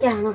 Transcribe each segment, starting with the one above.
Tag no.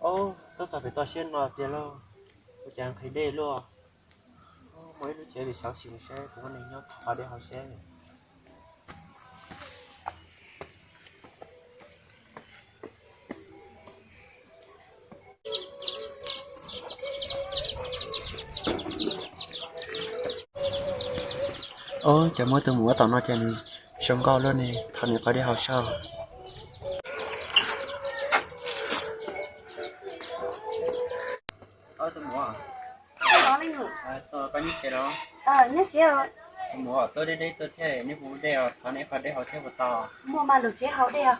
Ob, tuaj txog pem toj siab no tiag lauj, ua cas nqhis dej luaj. Muaj ib lub tsev li xyov xyw saib, kuv ua neeg nyob thov dej haus seb. Ob, cas muaj tus muam tom no ces nws zoo nkauj luaj ne, thov nws qhov dej haus seb. Tus muam, koj nyob tsev los? Tus muam, tuaj deb deb tuaj thiab, neb puas muaj dej os? Thov neb qhov dej haus thiab puas tau? Muaj mas, lug tsev haus dej os.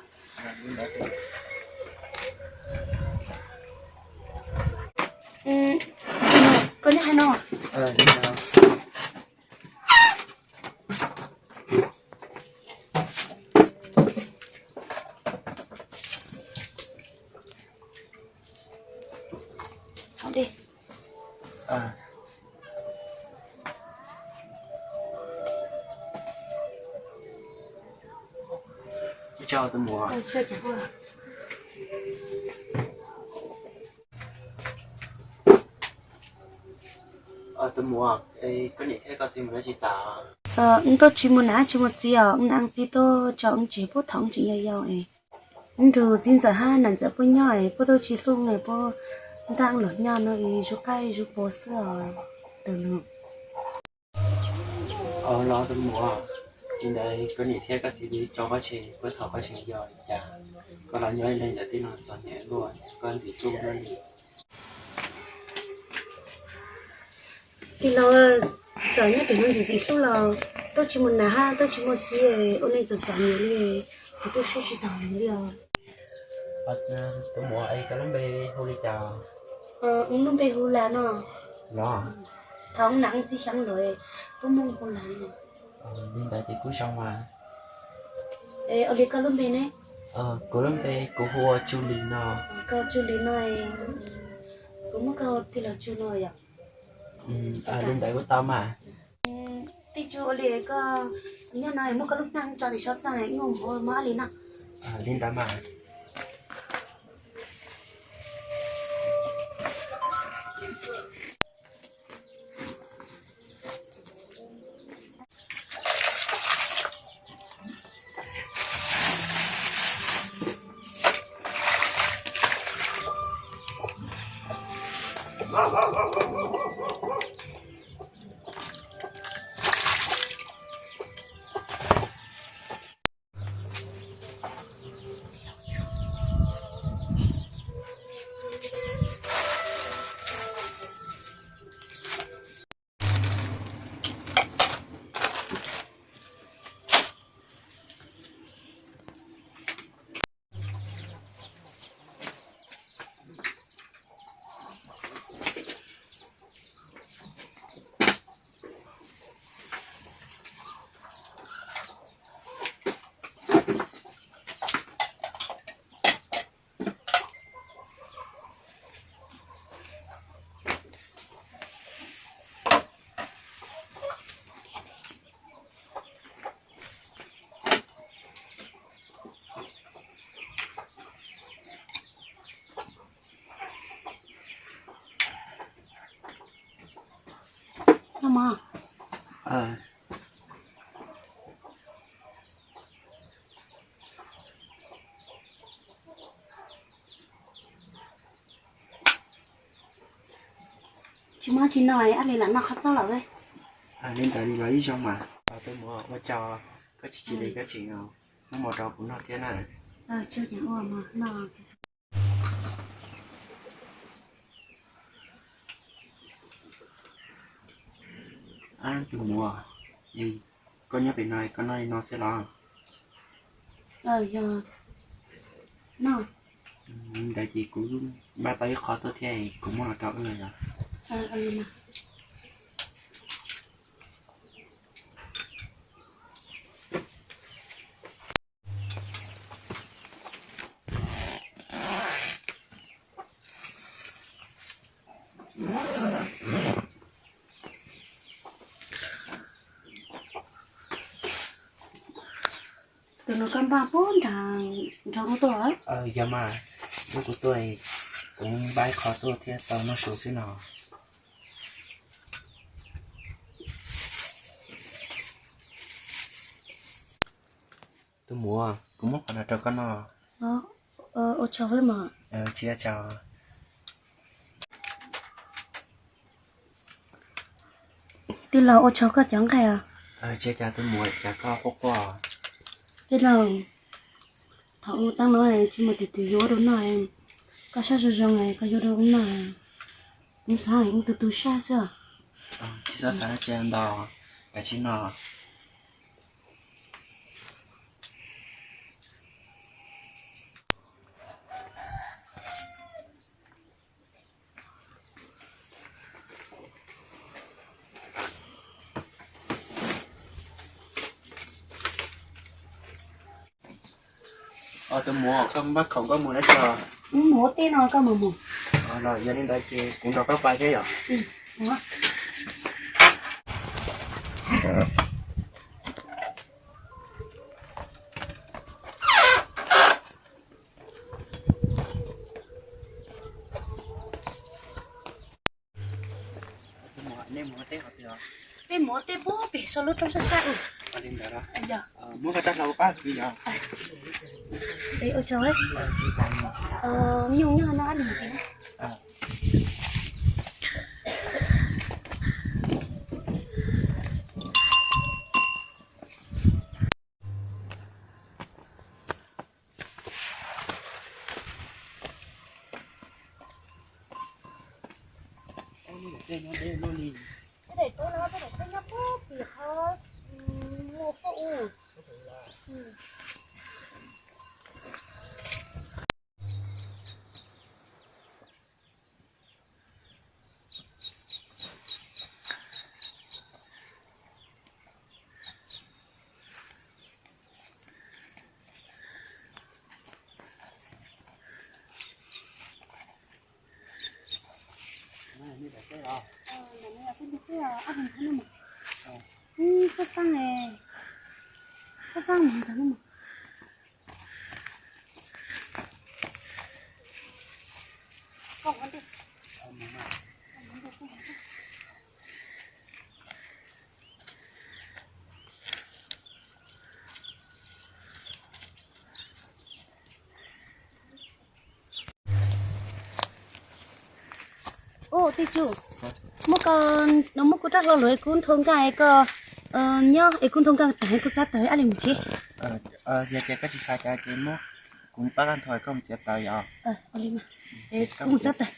Koj nyob hauv no. Haus dej. Ib tsoom tus muam. Tus muam, koj niam thiab koj txiv mus dab tsi tas? Wb twb tsis mus nam tsis mus txiv os, wb nam txiv tuaj tso wb tsev puag thaum wb tseem yau yau es. Wb nrug txiv ntxawm hab nam ntxawm puab nyob es puab twb tsis hlub es puab nrog wb los nyob no es zuj qaib zuj pua xwb os. Tus nus. Los tus muam, Li ntawd koj niam thiab koj txiv twb tso koj tseg, puag thaum koj tseem yau li cas koj los nyob li ntawd tib no txom nyem luaj, koj ntxim hlub luaj li. Tij laug, txawm nyob pem no ntxim ntxim hlub los tuaj tsis muaj nam hab tuaj tsis muaj txiv, ua neej txom txom nyem li, kuv tuaj saib tsis taus nws li os. Tus muam, es koj lub npe hu li cas? Wb lub npe hu Las no. Los? Thaum wb nam wb txiv xyoo lawm, wb muab hu Las no. Li ntawd ces kuj zoo mas. Ua li koj lub npe ne? Kuv lub npe kuv hu ua Tsu Lis no. Koj Tsu Lis no, kuv muab koj hu tij laug Tsu no yom. Li ntawd kuj tau mas. Tij Tsu, ua li koj nyob no muab koj lub hnab tso tim saum txaj, wb mus ua mov li no. Li ntawd mas. Tsis muaj tsis noj, ab li lam noj qhov txob lawm. Li ntawd los ib zaug mas. Tus muam, ua tsaug, koj tsis cia li koj tseem muab mov rau kuv noj thiab na. Ab tus muam, koj nyob pem no koj noj li no xwb los? Yog, li ntawd ces kuv npaj tau ib qho tuaj thiab, kuv muab los rau wb yom. Tus no koj npaj puag nrad nrog kuv tuaj los? Yog mas, hnub kuv tuaj, kuv npaj ib qho tuaj thiab tau noj su xwb no. Tus muam, kuv muab qhov no rau koj noj. Ua tsaug mas. Tsis ua cas. Tij laug, ua tsaug koj cov nqaij os. Tsis ua cas tus muam, cas koj quaj quaj. Tij laug, thaum ub tag no tsis muaj tus twg yuav rau noj, koj saib zoo zoo koj yuav rau noj, kuv xav ua tus tu siab xwb. Tsis txhob xav dab tsi ntau, kav tsij noj. Tus muam, koj npaj khoom koj mus dab tsi os? Mus ua teb no, koj mus mus. Los yog li ntawd ces kuv nrog koj pais thiab yom. Peb mus ua teb puag pem saum lub roob sab sab. Li ntawd, muab koj rab hlau pab kuv yom. Ua tsaug. Nyuj nyob no, ab li mus. Peb daim tub no peb daim tub nyob puag tim qhov muaj pub u. Ub, tij tswv, muab koj, no muab kuv rab hlau los es kuv nthuav nkaaj es koj nyob es kuv nthuav nkaaj tawg es kuv txav tawg es wb li mus tsev. Yog tias koj tsis xav cas ces muab, kuv pab koj nthuav koj mus txiav taws yom. Kuv mus txav tawg.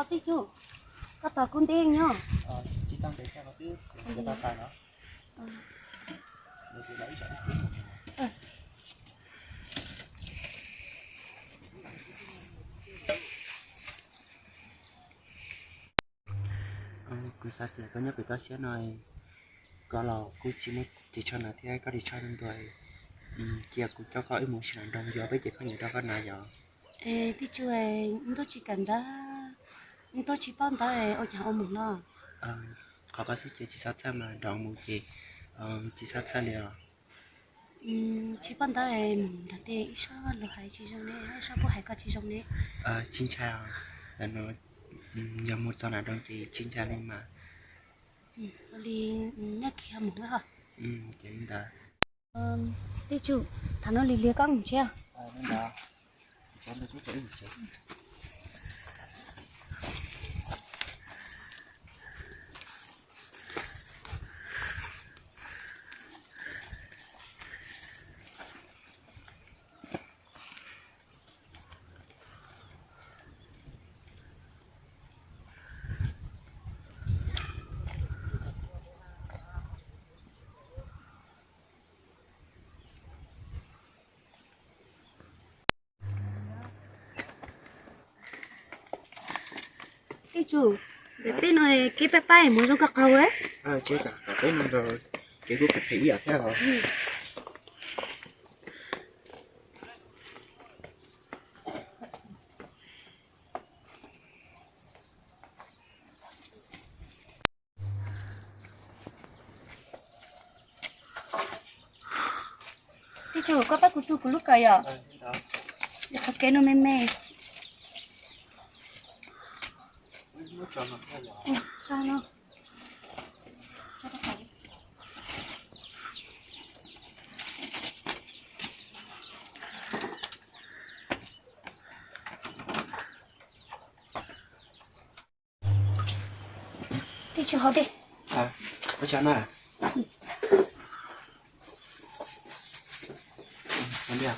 Tij tswv, koj tos kuv ntev nyob. Kuv xav tias koj nyob pem toj siab no, koj los kuj tsis muaj ris tsho hnav thiab koj ris tsho ntuag, cia kuv coj koj wb mus sim nram nroog yuav peb cev khaub ncaws rau koj hnav yom. Tij tswv, ntuj tsis kam nrad, ntuj tsis paub ntawv ua cas ua mus no. Qhov koj xwb ces tsis txhob txhawj mas nrad mus ces tsis txhob txhawj li os. Tsis paub ntawv mus nrad tej ib sab lus hais tsis zoo ne, ib sab kuj hais koj tsis zoo ne. Tsis ntshai, ntawm no yog mus txog nram nroog ces tsis ntshai li mas. Li nyob kiag mus na ho. Ces li ntawd. Tij tswv, thaum no lig lig koj mus tsev. Tij tswv, peb no kev pab pab mus zoo koj qhov. Tsis, peb no kev kuj phem ib yam thiab os. Tij tswv, koj pab kuv txug kuv lub kawm yom. Qhov kev no me me. Tij tswv, hau dej. Ua tsaug na. Ua ntej.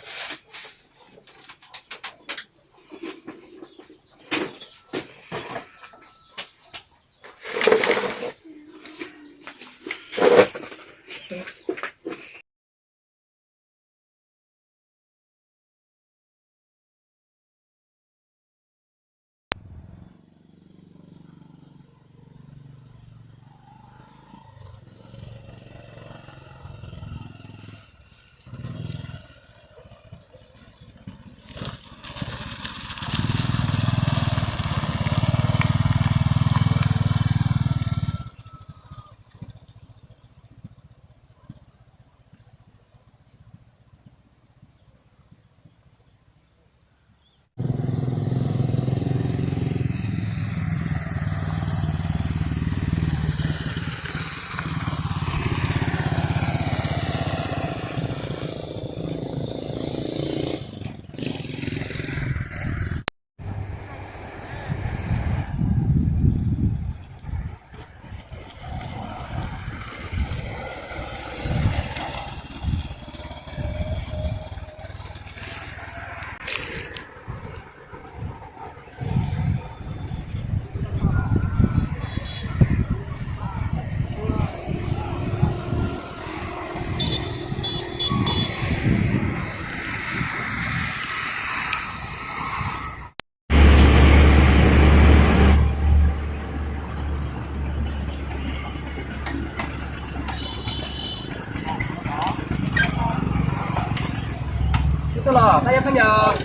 Tuaj los, tab yuav khaub ncaws,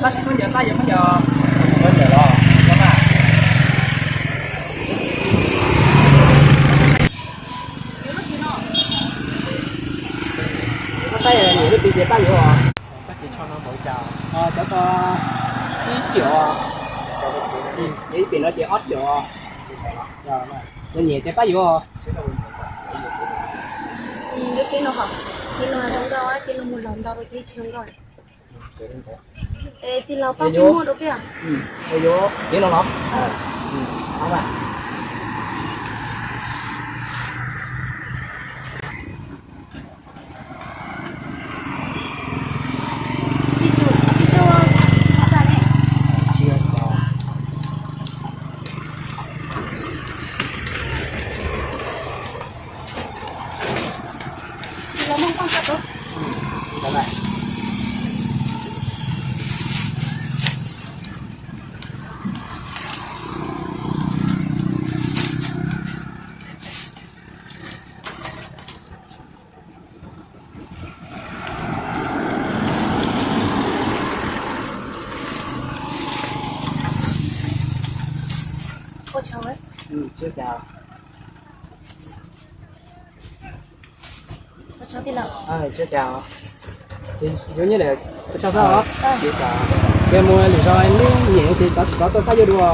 tab sis khaub ncaws tab yuav khaub ncaws. Khaub ncaws los, khaub ncaws. Koj saib nyiam lub twg ces pab yuav os. Koj ces tsho no npaum li cas? Cov ko ib triệu. Ib tiam no ces ob triệu. Yog nyiam ces pab yuav. Lub cev no, cev no zoo nkauj, cev no mus los ntau rau cev tsis zoo nkauj. Es tij laug pab peb muab rau peb. Yuav cev no los? Ua tsaug. Tsis ua cas. Tsis ua cas. Ces yuav nyiaj lawm, ua tsaug xwb os. Ces mus lwm zaus neb nyiam ces rov tuaj pab yuav dua.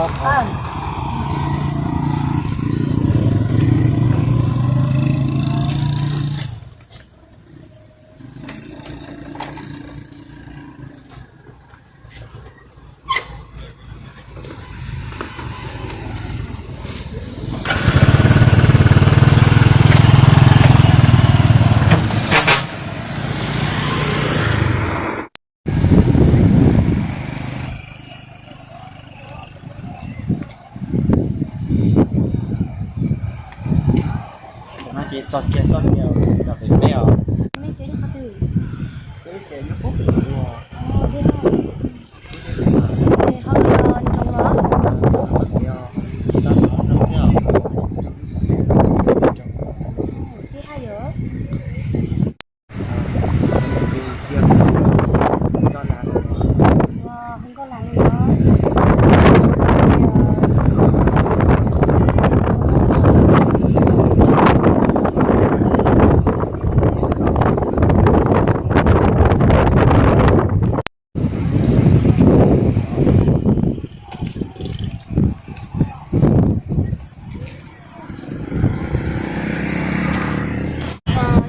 Tam no ces txog kiag koj niam los pem peb os. Mej tsev nyob qhov twg? Peb tsev nyob puag pem ua. Ho nyob nroos los? Tsis tau txog nroos thiab. Tib haj yom. Ua nkauj lag li os.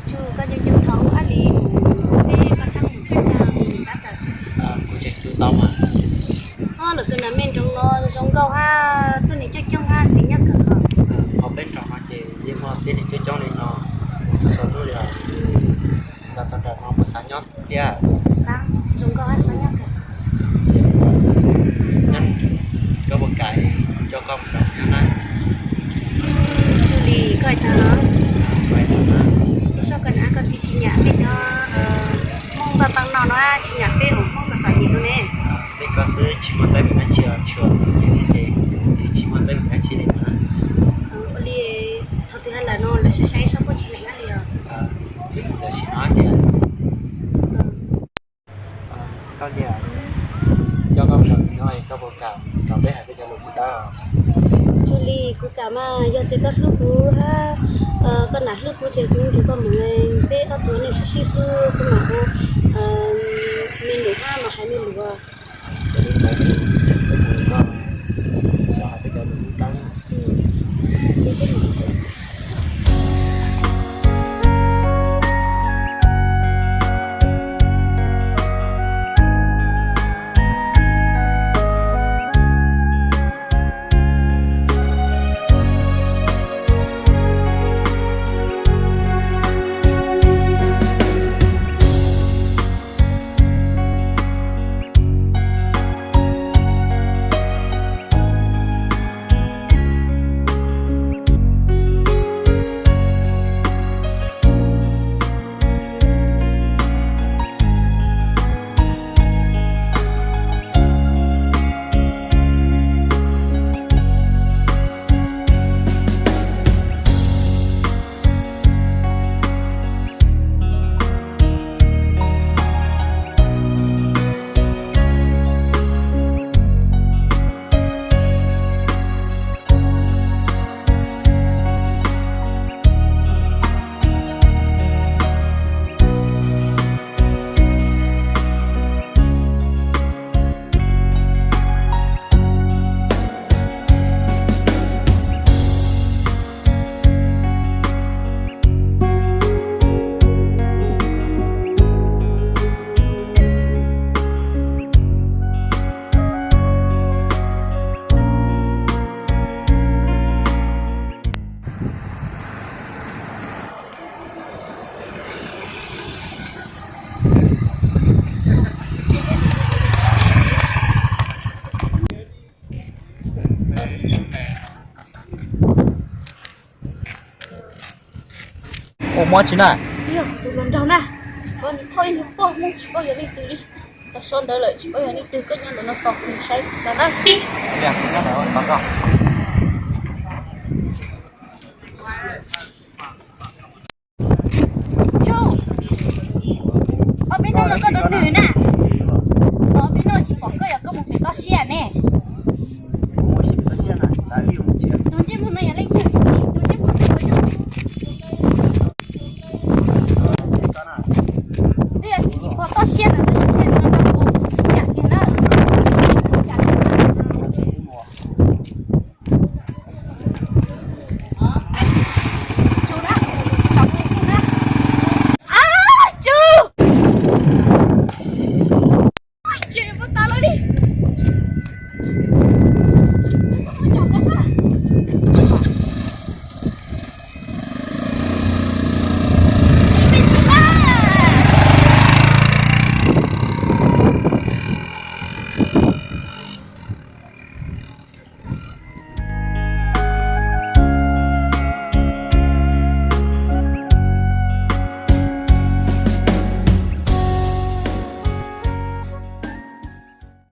Tsuas koj nco nco thaum ub ab li mus peb koj thab mus khaij tag mus txav tawm. Kuv tseem cub tau mas. Lawm txog nram mej nroos no zoo nkauj hab, tuaj niam coob coob hab, xis nyob kawg. Ho peb nroos no ces yeej muaj peb niam coob coob li no, txhua txhua hnub li os. Los txog nram no kuj xav nyob thiab. Ib sab koj niam koj txiv tsis nyiam peb cov Hmoob npaj tau no no, tsis nyiam peb ua Hmoob txom txom nyem no ne. Peb koj xwb tsis muaj teeb meem dab tsi os, tsuas txiv ces txiv tsis muaj teeb meem dab tsi li no. Ua li thaum twg hais lawm no lawv saib saib seb puas tsis lees dab li os. Peb mus tam sim no tiag. Koj niam, coj koj mus no koj puas kam nrog peb hais peb cov lus Hmoob Dawb? Tsis li, kuv kam mas yog tias koj hlub kuv hab koj nam hlub kuv ces kuv nrog koj mus, peb ob tug nej sib sib hlub kuv mam ua me num hab mam hais me lus. Yog li ntawd ces peb mus no, xyov hais peb cov lus Hmoob Dawb. Ua muab tsis na. Yog tus hluas nraug na, qhov nws thauj ib nyuag poj Hmoob tsis paub yog leej twg li. Los sau ntawv lawm tsis paub yog leej twg, koj nyob ntawm no tos kuv mus saib los na. Nyob ntawm tos koj.